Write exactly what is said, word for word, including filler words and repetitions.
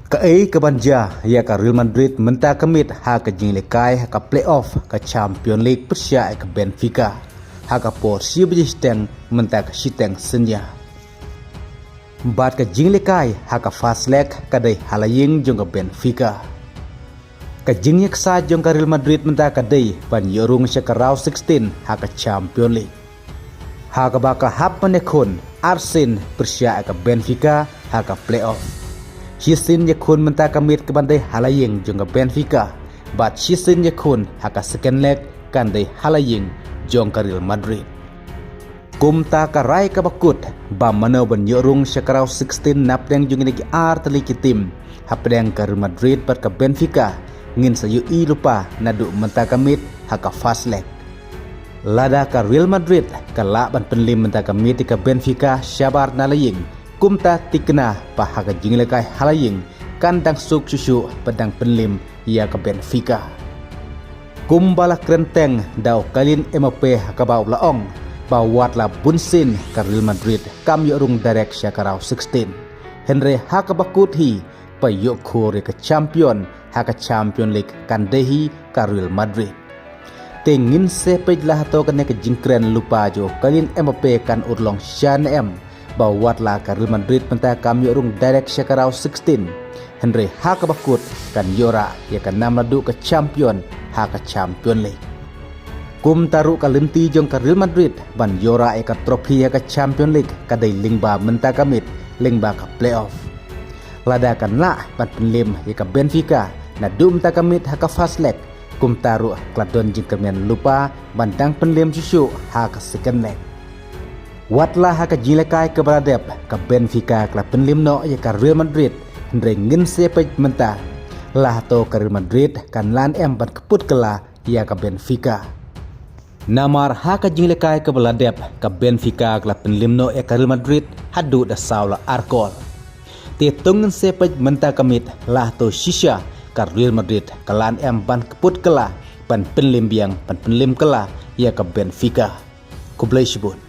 Kaei kaban jia ïa ka Real Madrid mynta ka miet ha ka jingïalehkai ha ka playoff ka Champion League pyrshah ïa ka Benfica ha ka por shi baje shiteng mynta ka shiteng synñia. Bad ka jingïalehkai ha ka first leg ka dei ha la ïing jong ka Benfica. Ka jingïaksaid jong ka Real Madrid mynta ka dei ban ïoh rung sha ka round sixteen ha ka Champion League. Ha kaba ka la hap ban ïakhun arsien pyrshah ïa ka Benfica ha ka playoff. Shisien ïakhun mynta ka miet kaban dei ha la ïing jong ka Benfica bad shisien ïakhun ha ka second leg kan dei ha la ïing jong ka Real Madrid. Kumta ka rai kaba kut ba mano ban ïoh rung sha ka round sixteen napdeng jong kine ki ar tylli ki tim hapdeng ka Real Madrid bad ka Benfica ngin sa ïohi lypa naduh mynta ka miet ha ka first leg. Lada ka Real Madrid ka lah ban pynliem mynta ka miet ïa ka Benfica shabar na la ïing, kumta thikna ba ha ka jingïalehkai ha la ïing kan dang suk shuh shuh ba dang pynliem ïa ka Benfica. Kumba la kren teng da u Kylian Mbappe ha kaba u la ong ba wat la bunsien ka Real Madrid kam ïoh rung direct sha ka round sixteen. Hynrei ha kaba kut hi ba ïoh khur ïa ka champion ha ka Champion League kan dei hi ka Real Madrid. Te ngin sa peit la hato kane ka jingkren lypa jong u Kylian Mbappe kan urlong shisha ne em ba wat la ka Real Madrid mynta kam ïoh rung direct sha ka round sixteen. Hynrei ha kaba kut kan ïoh rah ïa ka nam naduh ka champion ha ka Champion League. Kumta ruh ka lynti jong ka Real Madrid ban ïoh rah ïa ka trophy ha ka Champion League ka dei lyngba mynta ka miet lyngba ka playoff. Lada kan lah ban pynliem ïa ka Benfica naduh mynta ka miet ha ka first leg, kumta ruh ka la don jingkyrmen lypa ban dang pynliem shuh shuh ha ka second leg. Wat la ha ka jingïalehkai kaba la dep ka Benfica ka la pynliem noh ïa ka Real Madrid, hynrei ngin sa peit mynta la hato ka Real Madrid kan lah ne em ban kyput kylla ïa ka Benfica. Namar ha ka jingïalehkai kaba la dep ka Benfica ka la pynliem noh ïa ka Real Madrid haduh da saw la ar kol. Te to ngin sa peit mynta ka miet la hato shisha ka Real Madrid ka lah ne em ban kyput kylla ban pynliem biang ban pynliem kylla ïa ka Benfica. Khublei shibun.